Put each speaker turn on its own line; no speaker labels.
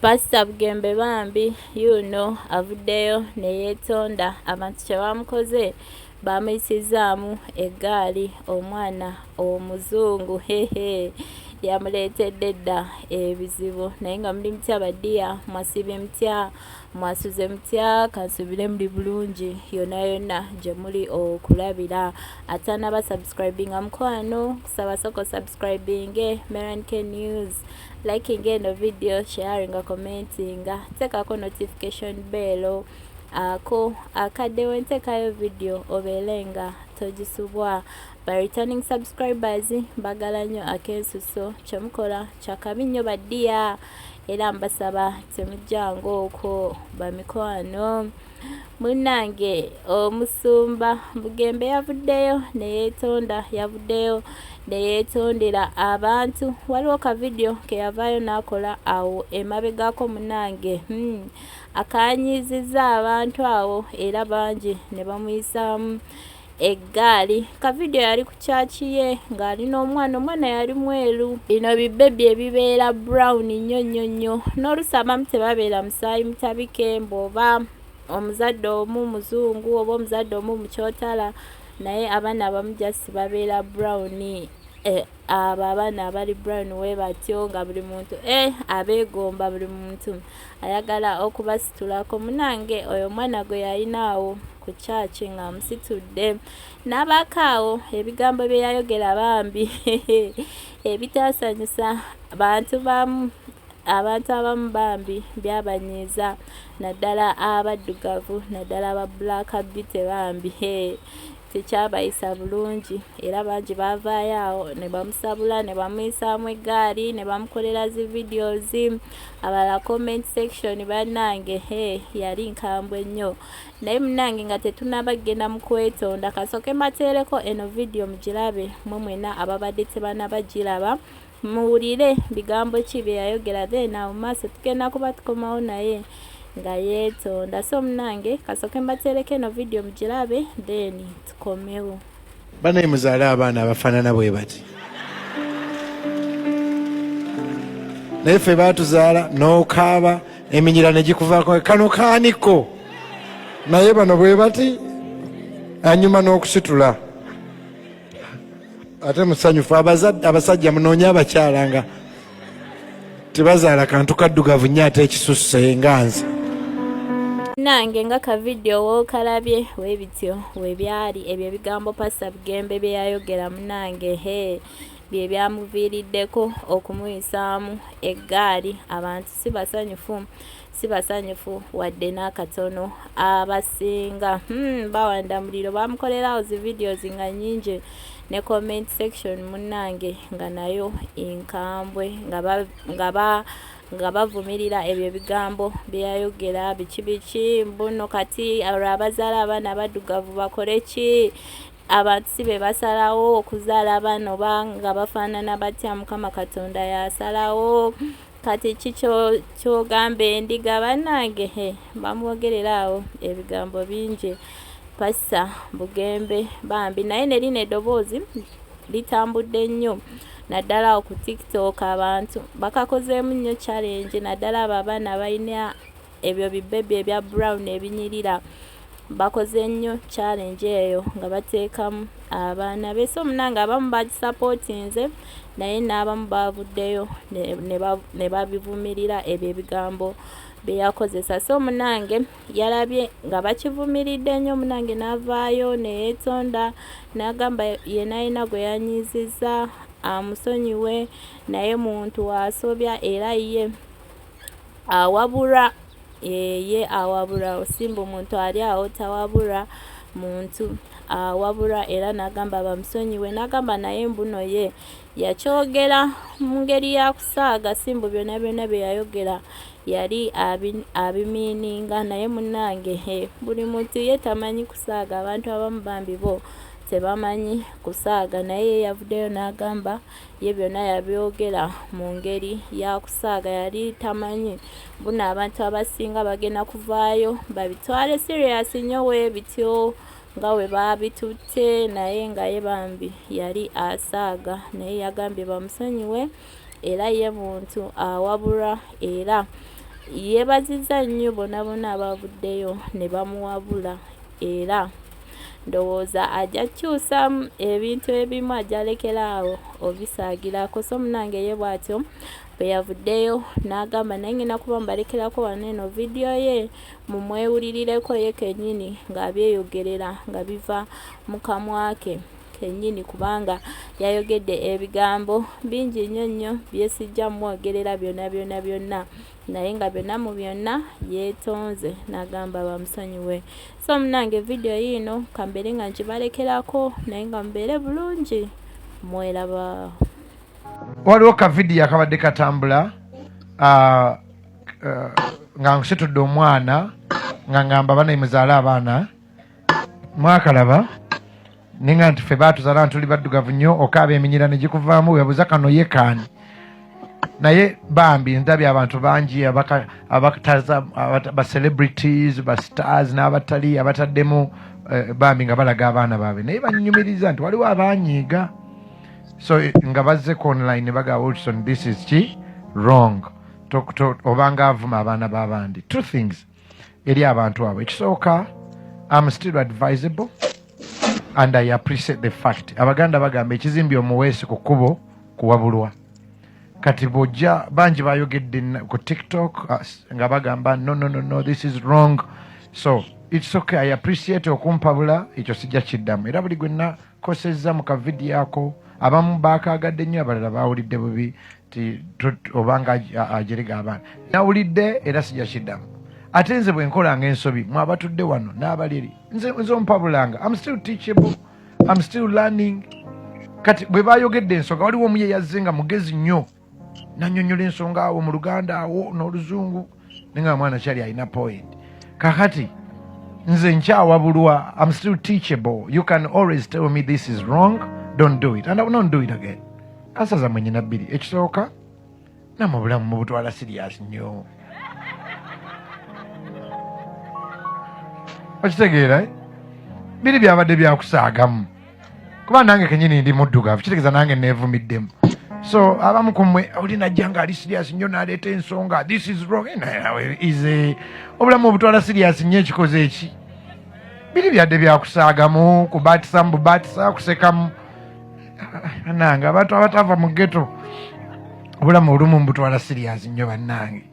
Pastor Bugembe bambi yuno avuddeyo ne yeetonda abantu kye bamukoze baamuyisizzaamu eggaali omwana omuzungu hehe yamuleetedde dda ebizibu naye nga muli mutya badiya mwasiibye mutya mwasuze mutya kansuubire muli bulungi yonna yonna gye muli okulabira atanaba subscribinga mukwano kusaba soko subscribinge Meran K News liking eno video sharinga commentinga tekako notification bell ako akadde wentekayo video obeere nga togisubwa ba returning subscribers mbagala nnyo akensuso kyemukola kyakabi nnyo badiya era mbasaba temujjanga okwo bamikwano Munnange omusumba Bugembe yavuddeyo ne yeetonda, yavuddeyo ne yeetondera abantu. Waliwo ka vidiyo ke yavaayo n'akola awo emabegako munnange hmm, akaanyiizizza abantu awo era bangi ne bamuyisaamu eggaali. Ka vidiyo yali ku kyaki ye ng'ali n'omwana, omwana yali mweru. Bino bibbebi ebibeera brown nnyo nnyo nnyo n'oluusi abamu tebabeera musaayi mutabike mbu oba omuzadde omu muzungu oba omuzadde omu mukyotala naye abaana abamu just babeera brown eh, abo abaana abali brown we batyo nga buli muntu eh, abeegomba buli muntu ayagala okubasitulako munange oyo omwana gwe yalina awo ku kyaki ng'amusitudde n'abaako awo ebigambo bye yayogera bambi ebitaasanyusa bantu bamu Abantu abamu bambi byabanyiiza naddala abaddugavu naddala aba Black Beauty bambi hee tekyabayisa bulungi era bangi baavaayo awo ne bamusabula ne bamuyisaamu eggaali ne bamukolera zi videos abalala comment section bannange hee yali nkambwe nnyo naye munnange nga tetunaba kugenda mu kwetonda kasooke mbateereko eno vidiyo mugirabe mwe mwena ababadde tebanaba giraba. Muwulire bigambo ki byeyayogera then awo mumaaso tugenda kuba tukomawo naye nga yetonda so munange kasoke mbatereko eno video mugilabe then tukomewo.
Banaye muzaale abaana abafanana bwe bati naye ffe batuzaala n'okaaba eminyira ne gikuvaako kano kaaniko naye bano bwe bati anyuma n'okusitula ate musanyufu abasajja munoonye abakyala nga tebazaala kantu kaddugavu nnyo ate ekisusse nga nze.
Nange nga ka video wokalabye webityo webyali ebyo ebigambo Pastor Bugembe byeyayogera munange hee byebyamuviiriddeko okumuyisaamu eggaali abantu si basanyufu si basanyufu wadde n'akatono abasinga hmm, bawanda muliro bamukolerawo zi videos nga nyingi ne comment section munnange nga nayo enkambwe nga bavumirira ebyo ebigambo byeyayogera biki biki mbuno kati olwo abazaala abaana baddugavu bakole ki abantu si be basalawo okuzaala abaana oba nga bafaanana batya mukama katonda yasalawo Kati ki kyogamba endiga banange he bamwogerera awo ebigambo bingi pastor Bugembe bambi naye nerino edoboozi litambudde nnyo naddala awo ku tiktok abantu bakakozeemu nnyo challenge naddala abo abaana abalina ebyo bi baby ebya brown ebinyirira bakoze nnyo challenge eyo nga bateekamu abaana be so munange abamu bagisapootinze naye n'abamu baavuddeyo ne babivumirira ebyo ebigambo bye yakozesa so munange yalabye nga bakivumiridde nnyo munange n'avaayo ne yeetonda n'agamba yenna yenna gwe yanyiizizza amusonyiwe naye muntu asobya era ye awabura ye awabura osimba omuntu ali awo tawabura muntu awabura era nagamba bamusonyiwe nagamba naye mbuno ye yakyogera mu ngeri ya kusaaga simbu byona byona byeyayogera yali abimiininga naye munange he buli muntu ye tamanyi kusaaga abantu abamu bambi bo tebamanyi kusaaga naye ye yavuddeyo n'agamba Ye byonna yabyogera mu ngeri ya kusaaga yali tamanyi mbuno abantu abasinga bagenda kuvaayo babitwale serious nnyo webityo nga we baabitutte naye nga ye bambi yali asaaga naye yagambye bamusonyiwe era ye muntu awabulwa era Yeebazizza nnyo bonna bonna abavuddeyo ne bamuwabula era ndowooza ajja kukyusamu ebintu ebimu ajja lekera awo obisaagirako. So munnange ye bw'atyo bwe yavuddeyo n'agamba naye ngenda kuba mbalekerako wano eno vidiyo ye mumwewulirireko ye kennyini ng'abyeyogerera nga biva mu kamwa ke kennyini kubanga yayogedde ebigambo bingi nnyo nnyo byesijja mwogerera byonna byonna byonna naye nga byonna mu byonna yeetonze n'agamba bamusonyiwe. So munange vidiyo yiino kambeere nga nkibalekerako naye nga mubeere bulungi mweraba.
Waliwo ka vidiyo akabadde katambula nga nsitudde omwana nga ngamba banaye muzaale abaana mwakalaba ninga nti ffe baatuzala ntuli baddugavu nnyo okaaba eminyira ne gikuvaamu webuza kano ye kaani naye bambi ndabye abantu bangi abataza ba celebrities ba stars n'abatali abataddemu eh, bambi nga balaga abaana baabwe naye banyumiriza nti waliwo abanyiiga so eh, nga bazze ku online ne bagamba Wilson this is ki wrong obanga avuma abaana b'abandi. Two things eri abantu abo, ekisooka, am still advisable and I appreciate the fact Abaganda bagamba ekizimbye omuweesi ku kkubo kuwabulwa. Kati bwojja bangi bayogedde ku TikTok nga bagamba no, no, no, no, this is wrong. So it's okay, I appreciate okumpabula, ekyo sijja kiddamu. Era buli gwe nakosezza mu kavidiyo ako, abamu baakaagadde nnyo, abalala baawulidde bubi ti obanga ajerega abaana. Nawulidde era sijja kiddamu. Ate nze bwe nkolanga ensobi, mwe abatudde wano n'abali eri, nze ompabulanga. I'm still teachable, I'm still learning. Kati bwe bayogedde ensonga, waliwo omu ye yazze nga mugezi nnyo nanyonyola ensonga awo mu Luganda awo n'Oluzungu, naye nga mwana kyali alina point. Kakati nze nkyawabulwa, I'm still teachable. You can always tell me this is wrong, don't do it, and I will not do it again. Asaza mwe nyina bbiri. Ekisooka, namwe obulamu mubutwala serious nnyo, okitegeera eh? Biri byabadde byakusaagamu kuba nange kenyini ndi muddugavu, kitegeeza nange neevumiddemu. So abamu ku mmwe oli najja nga ali serious nnyo n'aleeta ensonga, this is wrong. Eh, naye is obulamu obutwala serious nnyo. Ekikoze eki biri byadde byakusaagamu, kubaatisamu bubaatisa, kusekamu. Bannange, abantu abatava mu ghetto obulamu olumu mbutwala serious nnyo bannange.